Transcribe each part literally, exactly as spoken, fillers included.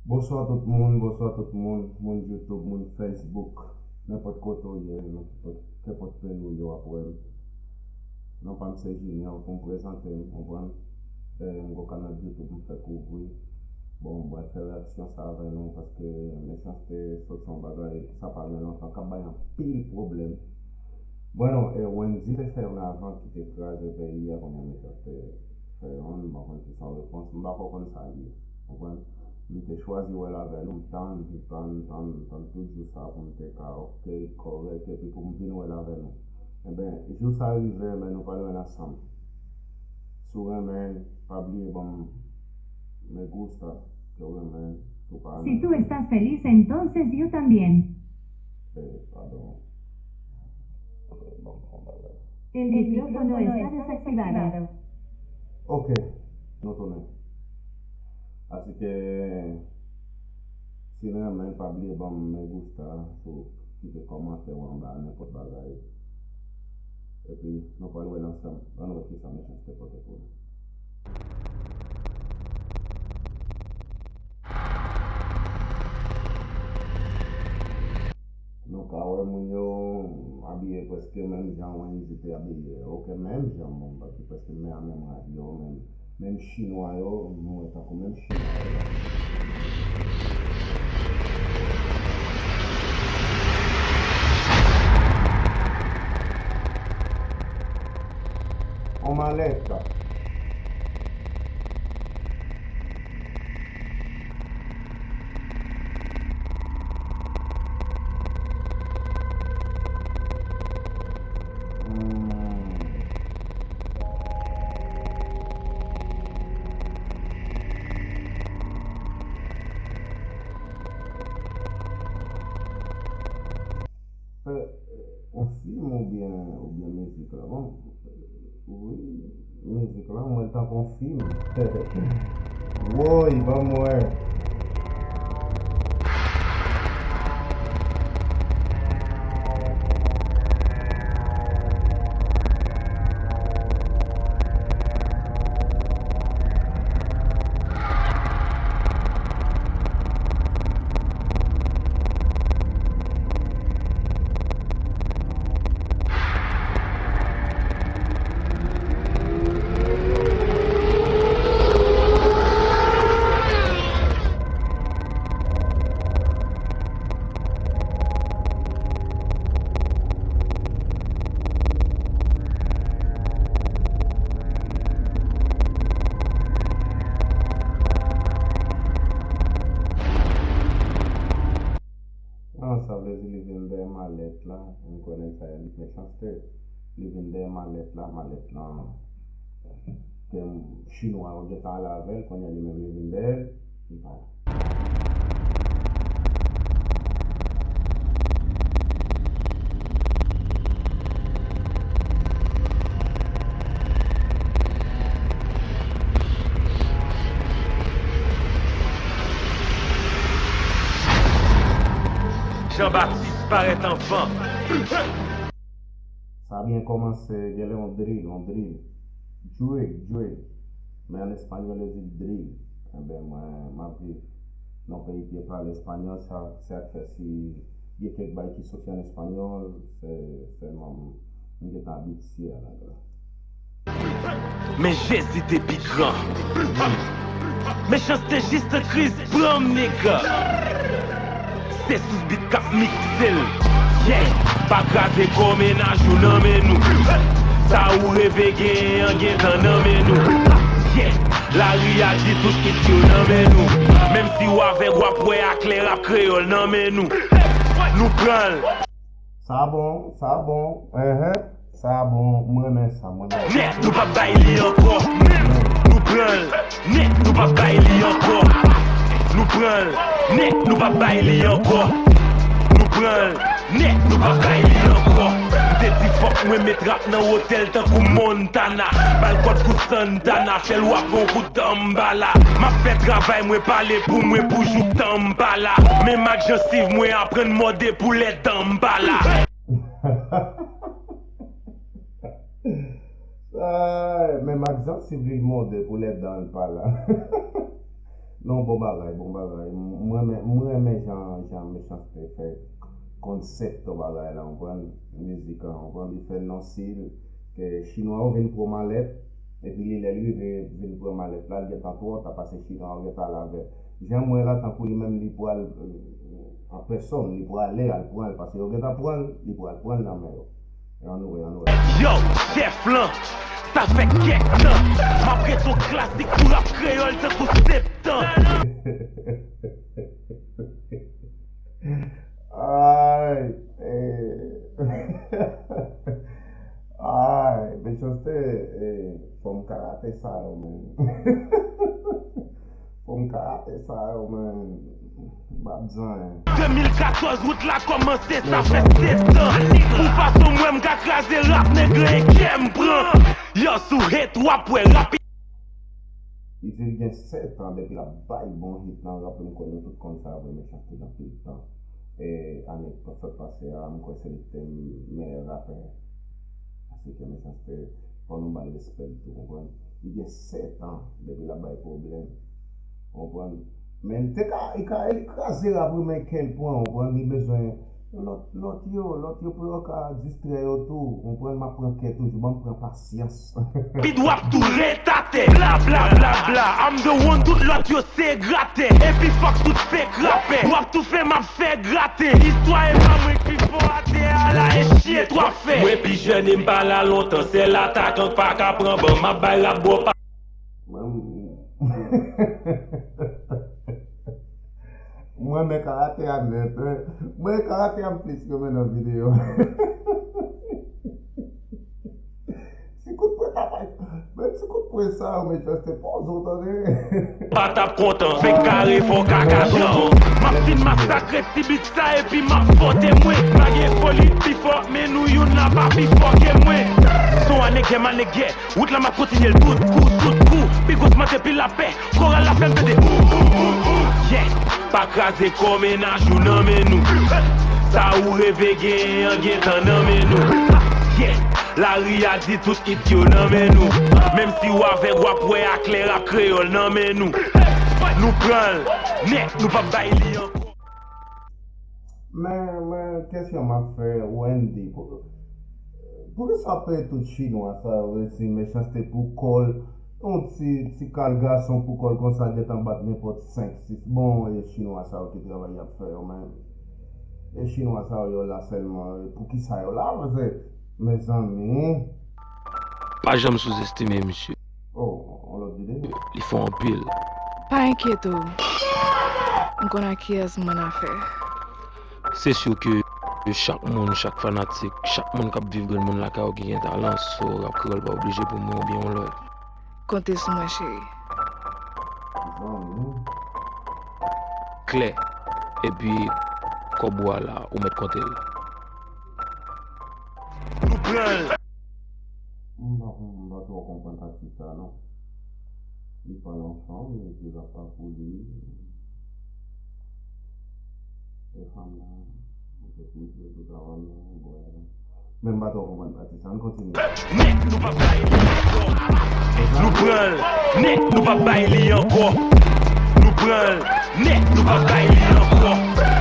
Bonswa tout moun, bonswa tout moun, moun YouTube, moun Facebook, nenpòt kote w ye, nan kenpòt, kenpòt peyi w ye w ap wè m. Non pa m se Junior pou m prezante m, konprann? E, m gon kanal YouTube m fèk ouvri. Bon, m pral fè reyaksyon sa avè nou paske Mechanste sot yon bagay, sa pa gen lontan, k ap bay anpil pwoblèm. Bon, non, e, Wendy te fè youn avan ki te kraze peyi a, kounye a Mechanste fè youn, m pa konn si se yon repons, m pa ko konn sa l ye. Konprann? M te chwazi wè l avè nou, m tann, m tann, m tann, m tann tout jou sa pou m te ka, oke, kòrèk, epi pou m vin wè l avè nou. Enben, jou sa rive, men nou pa lwen ansanm. Si w renmen, pa bliye ban m me gusta, ke w renmen, si w pa renmen. Si tú estás feliz, entonces yo también. Eh, pardon. Ok, ban m fè yon bagay. El micrófono está desactivado. Ok, nou tounen. Asike, si n renmen l, pa bliye ban m me gusta, sou kite kòmantè w anba nenpòt bagay. Epi, nou pral wè l ansanm. Ann wè kisa Mechanste pote pou nou. Nou ka wè moun yo abiye prèske menm jan Wendy te abiye. Oke, menm jan, bon, paske prèske menm, menm rad yo, menm, menm chinwa yo, nou wè tankou menm chinwa yo. On malèt. Hmm. Fè yon fim oubyen, oubyen mizik la. Bon, wi, mizik la, m wè l tankou yon fim. Woy, ban m wè. Ah, sa vle di li vin dèyè malèt la. M kwè nèg sa yo li Mechanste. Li vin dèyè malèt la, malèt lan. Ke chinwa yo gentan ale avè l, kounye a li menm li vin dèyè l, li pa la. Jean-Baptiste parèt anvan. Sa byen kòmanse, genlè yon drill, yon drill. Drill, drill. Men an espanyòl, yo di l drill. Enben, mwen, m ap viv nan yon peyi ki pale espanyòl, sa, se sa k fè si gen kèk bagay ki soti an espanyòl, se sèlman m, m gentan abitye a nèg la. Men Jezi te pi gran. Mechanste jis an kriz, pran m, nèg. Se sou bit k ap mikse l. Yeah! Pa kraze kò mennaj ou nan men nou. Sa ou reve genyen an gentan nan men nou. Yeah! Lari a di tout hit yo nan men nou. Menm si w avèg, w ap wè aklè, rap kreyòl nan men nou. Nou pran l. Sa bon, sa bon, enhen, sa bon, m renmen sa, m renmen sa. Nèt, nou p ap bay li ankò. Nou pran l. Nèt, nou p ap bay li ankò. Nou pran l. Nèt, nou p ap bay li ankò. Nou pran l. Nèt, nou p ap bay li ankò. M te di fòk mwen met rap nan otèl tankou Montana. Ba l kòd kou Santana, fè l w ap yon kout Dambala. M ap fè travay mwen pale pou mwen pou jouk tan m pa la. Menm ak jansiv mwen aprann mòde pou lè dan m pa la. Ay, menm ak jansiv li mòde pou lè dan l pa la. Non, bon bagay, bon bagay. M renmen, m renmen jan, jan Mechanste fè konsèp bagay la, w konprann? Mizik la, w konprann? Li fè non si ke chinwa yo vin pran malèt, epi li lè li rive vin pran malèt la, li gentan twò ta, pase chinwa yo gentan al avè l. Jan m wè la, tankou li menm li pral, euh, an pèsòn, li prale al pran l, paske yo gentan pran l, li pral pran l nan men yo. E ann wè, ann wè. Yo, chèf lan, sa fè kèk tan m ap ret yon klasik pou rap kreyòl tankou Septan. Ay, eh. Ay, Mechanste, eh, fò m ka rate sa yo, men. Fò m ka rate sa yo, men. M pa bezwen. De mil katòz, wout la kòmanse, sa fè sèt an. Pou fason m wè m ka kraze rap, nèg, e kè m pran. Yo, sou hate, w ap wè rap. Li di l gen sèt an depi l ap bay bon hit nan rap, m kwè nou tout konn sa vre, Mechanste gen anpil tan. E, ane k sot pase a, m kwè se li ki te meyè rapè. Paske Mechanste, fò nou ba l respè l tou, konprann? Li gen sèt an depi l ap bay pwoblèm, konprann? Men li te ka, li ka, li kraze rap wi, men kè l pran, konprann? Li bezwen lòt, lòt yo, lòt yo pou yo ka distrè yo tou, konprann? M ap pran kè toujou, ban m pran pasyans. Pid w ap tou ret atè. Bla, bla, bla, bla. I'm the one, tout lòt yo se gratè. Epi fòk tout fake rapè. W ap toufe, m ap fè grate. Istwa e pa mwen k pi fò atè a la, e shit w ap fè. Mwen pi jèn e m pa la lontan. Sèl atakan k pa ka pran ban. M ap bay rap bò pa. Mwen, mwen renmen karate a nèt, wi. Mwen renmen karate a plis ke mwen nan videyo. Ti kout pwen ta bay. Men ti kout pwen sa yo, Mechanste, poze w tande. Pa t ap kontan, fake kare fò kaka jan. M ap fin masakre ti bit sa epi m ap fòte mwen. Pa gen foli pi fò, men nou youn la pa pi fò ke mwen. Son a nègè, ma nègè. Wout la m ap kontinye l tout kou, tout kou. Pi gwo smat epi lapè. Koral la fè m tande ou, ou, ou, ou. Yeah. Pa kraze kò mennaj ou nan men nou. Sa ou reve genyen an gentan nan men nou. Yeah. Lari a di tout it yo nan men nou. Menm si w avèg w ap wè aklè, rap kreyòl nan men nou. Nou pran l nèt, nou p ap bay li ankò. Men, men, kesyon m ap fè Wendy, pou, poukisa w peye tout chinwa sa yo resi Mechanste pou kò l, yon ti, ti kal gason pou kò l konsa gentan bat nenpòt senk, sis, bon, e chinwa sa yo ki travay y ap fè yo menm? E chinwa sa yo, yo la sèlman, e poukisa yo la, paske, mezanmi. Pa janm souzestime misye. Oh, yon lòt videyo. Li fò anpil. Pa enkyete w. M konn ak kiyès m ann afè. Se si ke chak moun, chak fanatik, chak moun k ap viv grenn moun lakay ou ki gen talan, so rap kreyòl pa oblije pou mwen oubyen yon lòt. Konte sou mwen, cheri. Zanmi. Klè. Epi, kòb ou a la, ou mèt konte l. Nou pran l. M pa, m pa twò konprann atis sa non. Li pale yon fanm, li di l ap pa pou li. E fanm nan, mwen te koute tout avan nou, bwè. Men m pa twò konprann atis sa, ann kontinye. Nèt, nou p ap bay li ankò. Nou pran l. Nèt, nou p ap bay li ankò. Nou pran l. Nèt, nou p ap bay li ankò.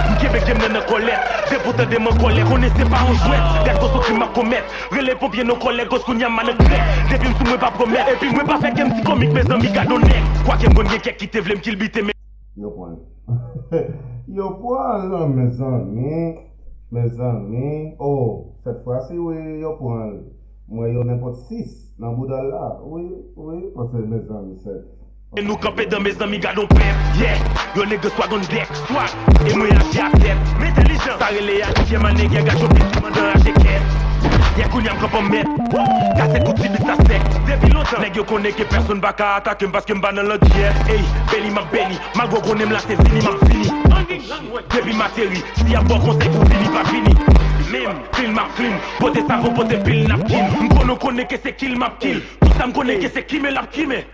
M kenbe game nan nan kòlèt. Depi w tande m an kòlè, konnen se pa yon jwèt. Gad gwo sou krim m ap komèt. Rele ponpye non kòlèg, koz kounye a m nan krèk. Depi m sou mwen pa pwomèt. Epi mwen pa fè kè m ti komik, mezanmi, gad on nèg. Kwake m konn gen kèk ki te vle m kilbite, men. Yo pran l. Yo pran l, mezanmi. Mezanmi. Oh, cette fois-ci, wi, yo pran l. M wè yo nenpòt sis nan bouda l la. Wi, wi, paske mezanmi, sèt. E nou kanpe dan mezanmi, gad on pèp, yeah. Yo nèg swag on deck, swag. E mwen aji a tèt, m entèlijan. Sa rele aji, yeah, ma nèg, gad yon pil ki mande raje kèt. Yeah, kounye a m kanpe an mèt. Kase kout ti bit sa sèk. Depi lontan, nèg yo konnen ke pèsonn pa ka atake m paske m pa nan langyèt. Ey, beni m ap beni, malgre w konnen m la se vini m ap vini. Depi m ateri, si y ap ba w konsèy pou vini pa vini. Menm, clean m ap clean, pote savon, pote pil napkin. M konnen w konnen ke se kill m ap kill. Tout sa m konnen ke se kime l ap kime.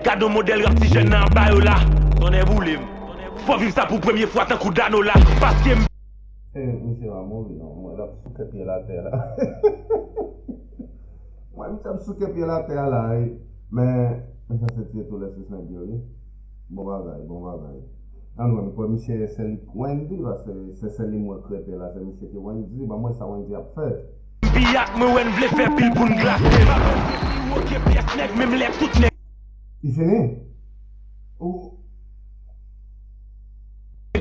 Gad on modèl rap ti jèn nan ap ba yo la. Tonnè boule m. Fò viv sa pou premye fwa tankou Danola. Paske m. Eh, misye pa mouri non. Mwen l ap souke pye l atè la. Mwen misye ap souke pye l atè a la, wi. Men, Mechanste tiye tou lè sis nèg yo, wi. Bon bagay, bon bagay. Ann wè, m kwè misye se li k Wendy, paske se sèl li m wè k rete la, se misye ki Wendy, ban m wè sa Wendy ap fè. Piyak mwen wè n vle fè pil pou n glase m. Ap fè pi wo ke pyès nèg, menm lè tout nèg. Li fini? Ou.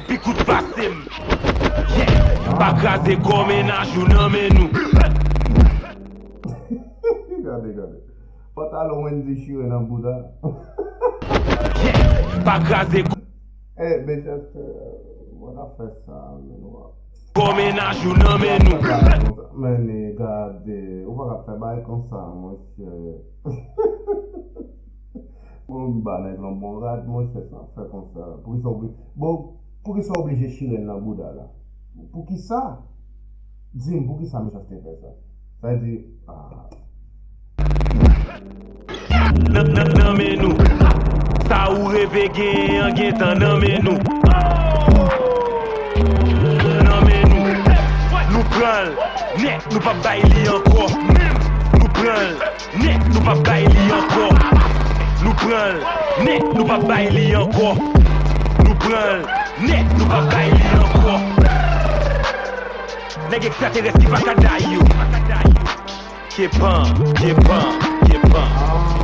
Pi kout pase m. Yeah. Pa kraze kò mennaj ou nan men nou. Gade, gade. Pantalon Wendy chire nan bouda. Yeah. Pa kraze kò. Eh, Manchester, mwen ap fè sa, men nou ap. Kò mennaj ou nan men nou. Men gade, ou pa ka fè bagay konsa, monchè. Mwen ba nèg lan bon rad, monchè, san fè konsa. Poukisa w oblije, bon, poukisa w oblije chire l nan bouda la? Poukisa? Di m, poukisa Mechanste fè sa? Sa vle di, ah. Nan, nan, nan men nou. Sa ou reve genyen an gentan nan men nou. Nan men nou. Nou pran l nèt, nou p ap bay li ankò. Nou pran l nèt, nou p ap bay li ankò. Nou pran l nèt, nou p ap bay li ankò. Nou pran l nèt, nou p ap bay li ankò. Nèg ekstraterès ki pa ka day yo. Kepan, kepan, kepan.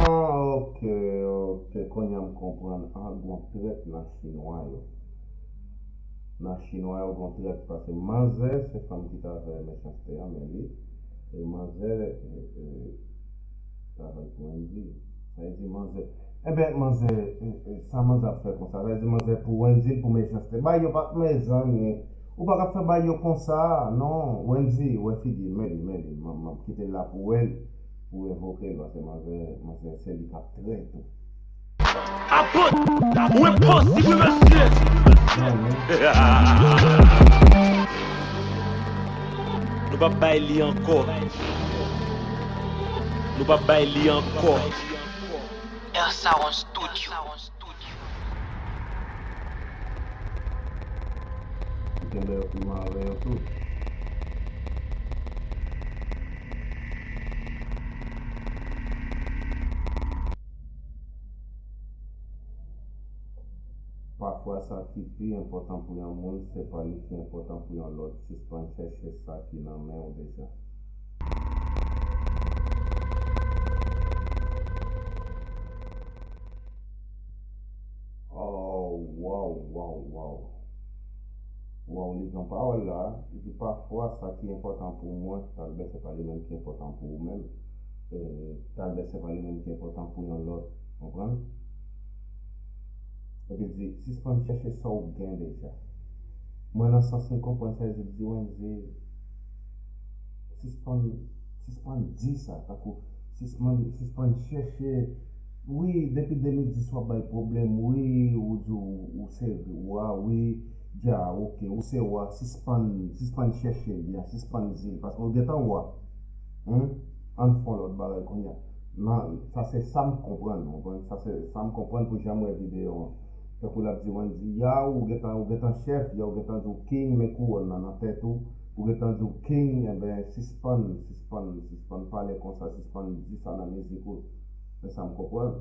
Ah, ok, ok. Kounye a m konprann. Ah, gon trèt nan chinwa yo. Nan chinwa yo gon trèt, paske manzè se fanm ki t avè Mechanste a, men li, e manzè, e, e, t avè Wendy. Sa vle di manzè, enben, manzè, e, e, sa manzè ap fè konsa? Sa vle di manzè pou Wendy, pou Mechanste. Bagay yo pa, mezanmi, ou pa ka fè bagay yo konsa, non. Wendy, wè figi l, men li, men li, m, m ap kite l la pou wè l, pou revoke l, paske manzè, manzè, se li k ap trèt ou. Apot, ou enposib wi mesye. Nou p ap bay li ankò. Nou p ap bay li ankò. Air Sound Studio. Li kenbe yo pi mal avè yo tou. Pafwa sa ki pi enpòtan pou yon moun, se pa li ki enpòtan pou yon lòt. Sispann chèche sa ki nan men w deja. Oh, waw, waw, waw. Waw, li pran pawòl la. Li di pafwa sa ki enpòtan pou mwen, talvè se pa li menm ki enpòtan pou ou menm. E, talvè se pa li menm ki enpòtan pou yon lòt. Konprann? Epi l di, sispann chèche sa w gen deja. Mwen nan sans m konprann sa l di, Wendy, sispann, sispann di sa, tankou, sispann, sispann chèche, wi, depi de mil dis w ap bay pwoblèm, wi, ou di w, ou se wa, wi, dja, ok, ou se wa, sispann, sispann chèche l, byen, sispann di l, paske ou gentan wa. Humm, ann fè yon lòt bagay kounye a. Nan, sa se sa m konprann, ou konprann? Sa se sa m konprann pou jan m wè videyo an. Tankou l ap di Wendy, yow, ou gentan, ou gentan chèf, yow, ou gentan di w king, men kouwòn nan nan tèt ou, ou gentan di w king, enben, sispann, sispann, sispann pale konsa, sispann di sa nan mizik ou. Men sa m konprann.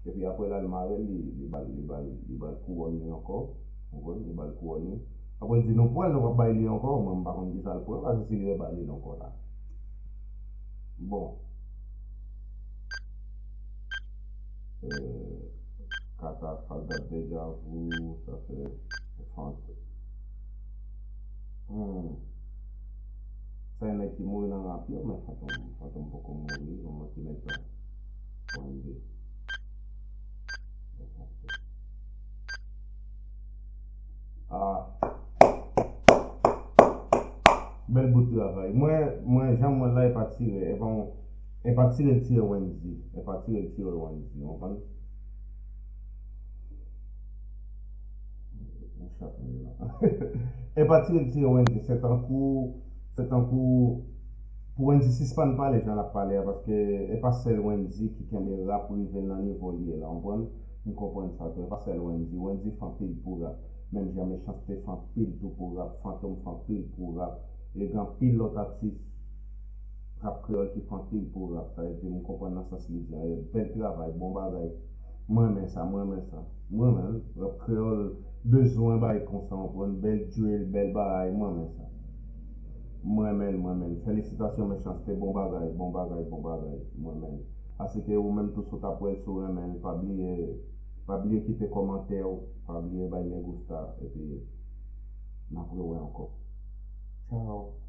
Epi apre l al mare l, li, li ba l, li ba l, li ba l kouwòn li ankò. Ou konprann? Li ba l kouwòn li. Apre l di, nou pran l, nou p ap bay li ankò. Mwen, m pa konn kisa l pran, paske si li reba li l ankò la. Bon. Euh, Kata, Fada, Deja Vu, sa se Fantom. Hmm. Sa e nèg ki mouri nan rap yo, men Fantom, Fantom poko mouri, yon mò ki met sa. Bon ide. Ah. Bèl bout travay. Mwen, mwen, jan m wè l la, e pa tire, e pa yon, e pa tire l tire Wendy. E pa tire l tire Wendy, w konprann? Ou chak moun la. E pa tire l tire Wendy, se tankou, se tankou pou Wendy sispann pale jan l ap pale a, paske e pa sèl Wendy ki kenbe rap rive nan nivo l ye la, w konprann? M konprann sa tou, e pa sèl Wendy. Wendy fè anpil pou rap. Menm jan Mechanste fè anpil tou pou rap, Fantom fè anpil pou rap. E gen anpil lòt atis rap kreyòl ki fè anpil pou rap. Sa vle di, m konprann nan sans li di a. E bèl travay, bon bagay. Mwen renmen sa, mwen renmen sa. Mwen renmen l. Rap kreyòl bezwen bagay konsa, w konprann? Bèl drill, bèl bagay, mwen renmen sa. Mwen renmen l, mwen renmen l. Felisitasyon, Mechanste, bon bagay, bon bagay, bon bagay, mwen renmen l. Asike ou menm tou si w t ap wè l, si w renmen l, pa bliye, pa bliye kite kòmantè w, pa bliye bay me gusta, epi n ap rewè ankò. Tchao.